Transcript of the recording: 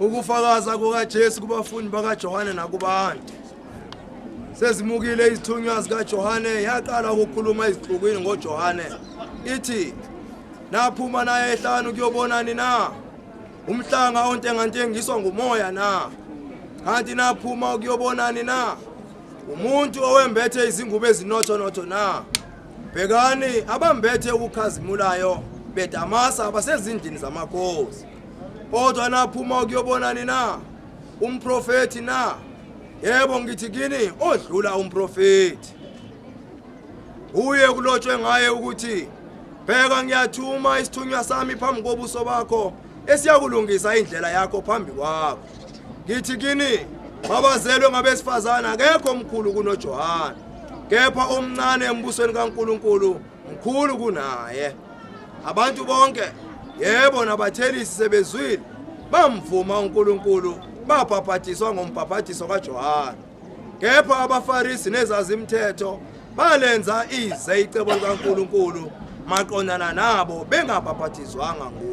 Ukufakaza kukaJesu kubafundi bakaJohane nakubantu. Sezimukile izithunywa zikaJohane yaqala ukukhuluma ezixukwini ngoJohane ithi naphuma naye ehlane ukuyobonani na? Umhlanga ontengantengiswa ngumoya na? Kanti naphuma ukuyobonani na? Umuntu owembethe izingubo ezinothonotho na? Bhekani abambethe ukukhazimulayo bedamasa abasezindlini zamakhosi. Kodwa naphuma ukuyobonani na? Umprofethi na? Yebo ngithi kini odlula umprofethi. Uye kulotshwe ngaye ukuthi bheka ngiyathuma isithunywa sami phambi kobuso bakho esiyakulungisa indlela yakho phambi kwakho. Ngithi kini babazelwe ngabesifazane akekho omkhulu kunoJohane. Kepha omncane embusweni kaNkulunkulu mkhulu kunaye. Abantu bonke yebo nabathelisi sebezwile bamvuma uNkulunkulu babhabhadiswa ngombhabhadiso kaJohane. Kepha abaFarisi nezazimthetho balenza ize icebo likaNkulunkulu maqondana nabo bengabhabhadizwanga nguye.